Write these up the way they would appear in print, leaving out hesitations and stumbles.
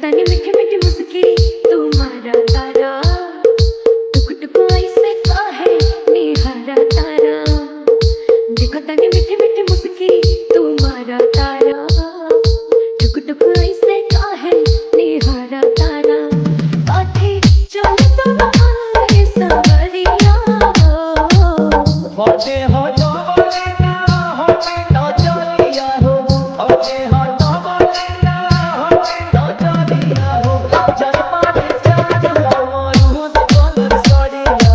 तानी मीठी मीठी मुस्की तुम्हारा तारा, टुक टुक ऐसे काहे निहारा तारा। देखो तानी मीठी मीठी मुस्की तुम्हारा तारा, टुक टुक ऐसे काहे निहारा तारा। काठी चल तो आए सवरिया होते हो तो बोले ना, होते तो चलिया हो, होते हो तो बोले ना, होते तो चलिया हो। जन्मा दे जान हो मरूद कलर सड़िया,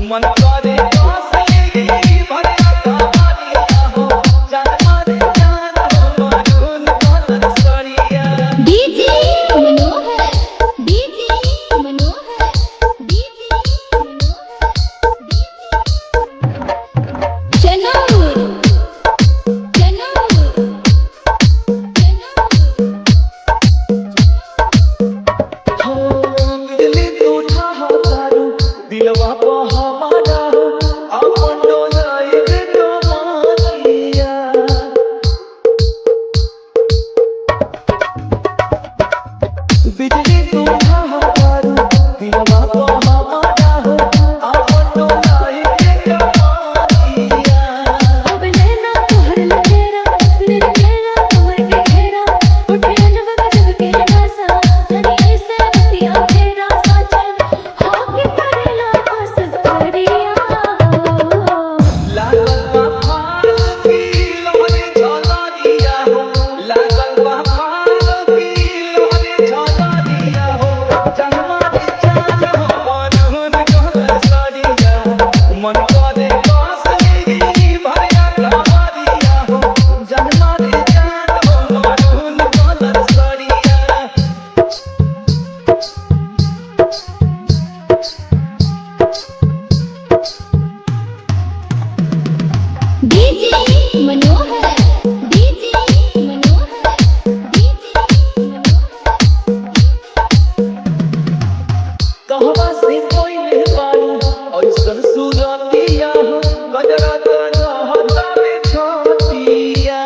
मन करे कसली भरिया कमरिया हो। जन्मा दे जान हो मरूद कलर सड़िया। DJ Manohar, DJ Manohar, DJ Manohar, Chanaur, Chanaur, Chanaur. हो बिजली उठा हो तारू दिलवा को हमारा हो, अपन डोलाई के कमानिया। बिजली उठा हो तारू दिलवा को हमारा हो, अपन डोलाई के कमानिया। अब नैना तोहर लखेरा, निरखेरा तोहर के घेरा। उठे अजब गजब के नासा, जानी ऐसे बतिया फेरा। साजन होके करेला बस करिया लागल बा फाल की लोहरे झलरिया हो, लागल बा फाल की लोहरे झलरिया हो। जन्मा दे जान हो मरून कलर सड़िया, मन करे कसली भरिया कमरिया हो। जन्मा दे जान हो मरून कलर सड़िया। DJ Manohar, DJ Manohar, DJ Manohar. कहवा से कोइले बारू ऐसन सुरतिया हो, गजरा रहता में छतिया।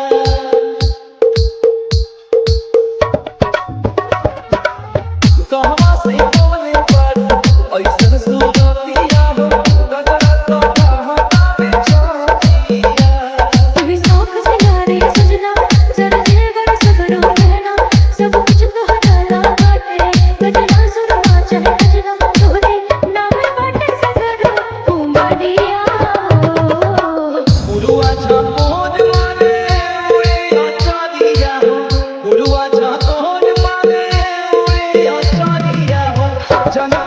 कहवा से कोइले बारू ऐसन सुरतिया हो, गजरा रहता में छतिया। तुम्हें शौक से नारे सजना, जरा जेवर सगरो गहना। सब कुछ तो हटाला बाटे, गजना सुरमा चाहे गजना। तोहरे नाम बाटे सगरो उमरिया। गुरुआ झकोर मारे उड़े अचरिया हो, गुरुआ झकोर मारे उड़े अचरिया हो। जन्म